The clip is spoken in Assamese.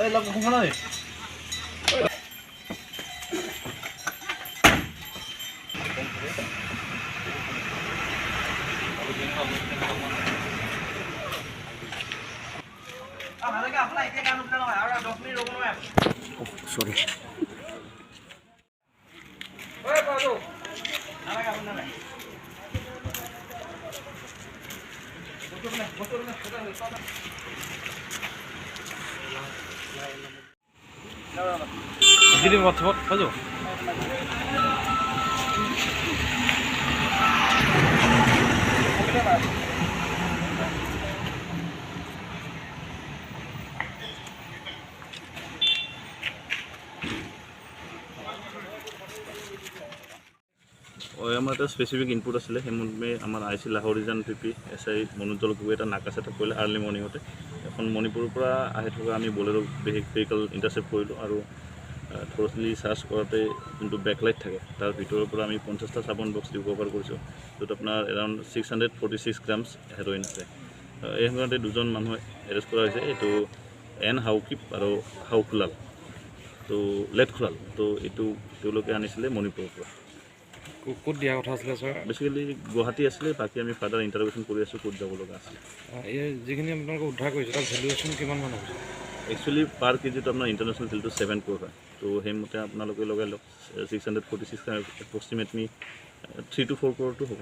এই লগ নাই। Sorry. আমাৰ এটা স্পেচিফিক ইনপুট আছিলে, সেইমতে আমাৰ I C Lahorijan P S I Manojjal Gogoi এটা নাকা ছেটআপ কৰিলে। আৰ্লি মৰ্ণিঙতে এখন মণিপুৰৰ পৰা আহি থকা আমি বলেৰ' ভেহিকেল ইণ্টাৰচেপ্ট কৰিলোঁ আৰু থৰলি চাৰ্চ কৰোঁতে যোনটো বেকলাইট থাকে, তাৰ ভিতৰৰ পৰা আমি 50টা চাবোন বক্স ৰিকভাৰ কৰিছোঁ, য'ত আপোনাৰ এৰাউণ্ড 646 গ্ৰামছ হেৰইন আছে। এই সংক্ৰান্তে দুজন মানুহ এৰেষ্ট কৰা হৈছে, এইটো এন হাউকিপ আৰু হাউখোলাল, তো লেটখোলাল। তো এইটো তেওঁলোকে আনিছিলে মণিপুৰৰ পৰা। ক'ত দিয়া কথা আছিলে ছাৰ? বেচিকেলি গুৱাহাটী আছিলে, বাকী আমি ফাৰ্ডাৰ ইণ্টাৰভেশ্যন কৰি আছোঁ ক'ত যাব লগা আছিলে। এই যিখিনি আপোনালোকে উদ্ধাৰ কৰিছে, তাৰ ভেলুৱেশ্যন কিমান মান হৈছে? একচুৱেলি পাৰ কেজিটো আপোনাৰ ইণ্টাৰনেশ্যনেল ভেলুটো 7 ক্ৰ'ৰ হয়। তো সেইমতে আপোনালোকে লগাই লওক, 646 এপ্ৰক্সিমেটলি 3 টু 4 ক্ৰ'ৰটো হ'ব।